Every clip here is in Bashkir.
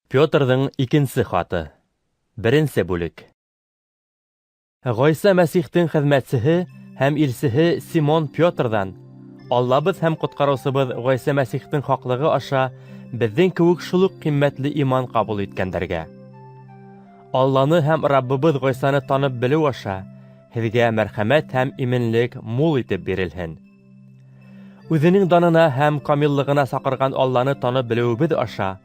Петрҙың икенсе хаты. Беренсе бүлек. Ғайса Мәсихтең хеҙмәтсеһе һәм илсеһе Симон Петрҙан Аллабыҙ һәм Ҡотҡарыусыбыҙ Ғайса Мәсихтең хаҡлығы аша беҙҙең кеүек шул уҡ ҡиммәтле иман ҡабул иткәндәргә. Алланы һәм Раббыбыҙ Ғайсаны танып белеү аша һеҙгә мәрхәмәт һәм именлек мул итеп бирелһен. Үҙенең данына һәм камиллығына саҡырған Алланы танып белеүебеҙ аша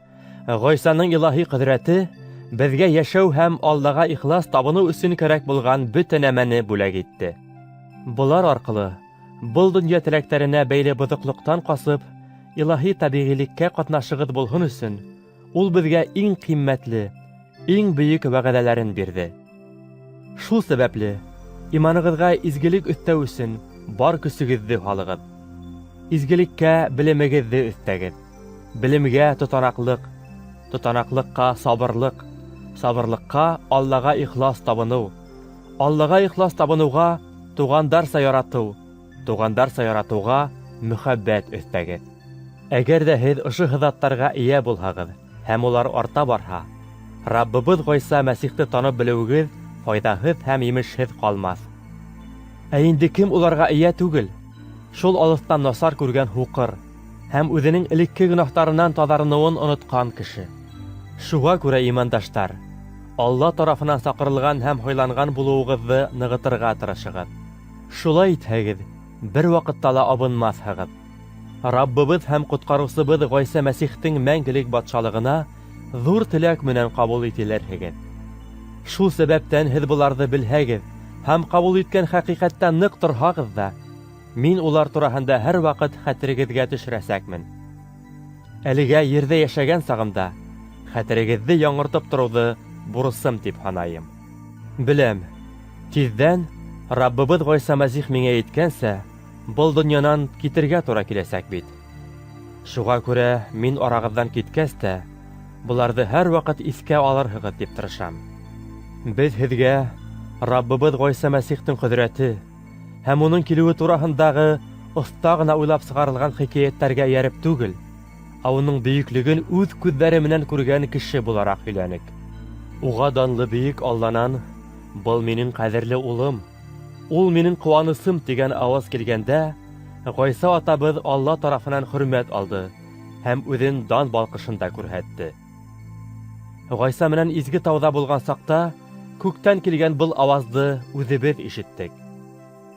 Ғайсаның илаһи ҡөҙрәте беҙгә йәшәү һәм Аллаға ихлас табыныу өсөн кәрәк булған бөтә нәмәне бүләк итте. Былар арҡылы был донъя теләктәренә бәйле боҙоҡлоҡтан ҡасып, илаһи тәбиғилеккә ҡатнашығыҙ булһын өсөн, ул беҙгә иң ҡиммәтле, иң бөйөк вәғәҙәләрен бирҙе. Шул сәбәпле, иманығыҙға изгелек өҫтәү өсөн бар көсөгөҙҙө һалығыҙ. Изгелеккә белемегеҙҙе өҫтәгеҙ. Белемгә тотанаҡлыҡ, тотанаҡлыҡҡа сабырлыҡ, сабырлыҡҡа Аллаға ихлас табыныу, Аллаға ихлас табыныуға туғандарса яратыу, туғандарса яратыуға мөхәббәт өҫтәгеҙ. Әгәр ҙә һеҙ ошо һыҙаттарға эйә булһағыҙ һәм улар арта барһа, Раббыбыҙ Ғайса Мәсихте танып белеүегеҙ файҙаһыҙ һәм емешһеҙ ҡалмаҫ. Ә инде кем уларға эйә түгел, шул алыҫтан насар күргән һуҡыр һәм үҙенең элекке гонаһтарынан таҙарыныуын онотҡан кеше. Шуға күрә, имандаштар, Алла тарафынан саҡырылған һәм һайланған булыуығыҙҙы нығытырға тырышығыҙ. Шулай итһәгеҙ, бер ваҡытта ла абынмаҫһығыҙ. Раббыбыҙ һәм Ҡотҡарыусыбыҙ Ғайса Мәсихтең мәңгелек батшалығына ҙур теләк менән ҡабул ителерһегеҙ. Шул сәбәптән һеҙ быларҙы белһәгеҙ һәм ҡабул иткән хәҡиҡәттә ныҡ торһағыҙ ҙа, мин улар тураһында һәр ваҡыт хәтерегеҙгә төшөрәсәкмен. Әлегә ерҙә йәшәгән сағымда хәтерегеҙҙе яңыртып тороуҙы бурысым тип һанайым. Беләм, тиҙҙән Раббыбыҙ Ғайса Мәсих миңә әйткәнсә, был донъянан китергә тура киләсәк бит. Шуға күрә мин арағыҙҙан киткәс тә, быларҙы һәр ваҡыт иҫкә алырһығыҙ тип тырышам. Беҙ һеҙгә Раббыбыҙ Ғайса Мәсихтең ҡөҙрәте һәм уның килеүе тураһындағы оҫта ғына уйлап сығарылған хикәйәттәргә эйәреп түгел, ә уның бөйөклөгөн үҙ күҙҙәре менән күргән кеше булараҡ һөйләнек. Уға данлы бөйөк Алланан: "Был минең ҡәҙерле улым, ул минең ҡыуанысым" тигән ауаз килгәндә, Ғайса атабыҙ Алла тарафынан хөрмәт алды һәм үҙен дан балҡышында күрһәтте. Ғайса менән изге тауҙа булған саҡта күктән килгән был ауазды үҙебеҙ ишеттек.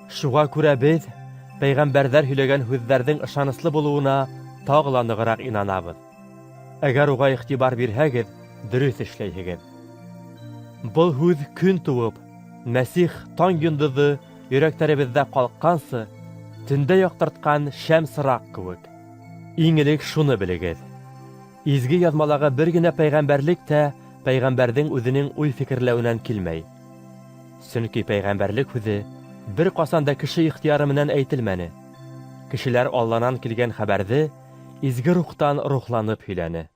Шуға күрә беҙ пәйғәмбәрҙәр һөйләгән һүҙҙәрҙең ышаныслы булыуына тағы ла нығыраҡ инанабыҙ. Әгәр уға иғтибар бирһәгеҙ, дөрөҫ эшләйһегеҙ. Был һүҙ көн тыуып, Мәсих таң йондоҙо йөрәктәребеҙҙә ҡалҡҡансы, төндә яҡтыртҡан шәм сыраҡ кеүек. Иң элек шуны белегеҙ: Изге яҙмалағы бер генә пәйғәмбәрлек тә пәйғәмбәрҙең үҙенең уй-фекерләүенән килмәй. Сөнки пәйғәмбәрлек һүҙе бер ҡасан да кеше ихтыяры менән әйтелмәне. Кешеләр Алланан килгән хәбәрҙе изге рухтан рухланып һөйләне.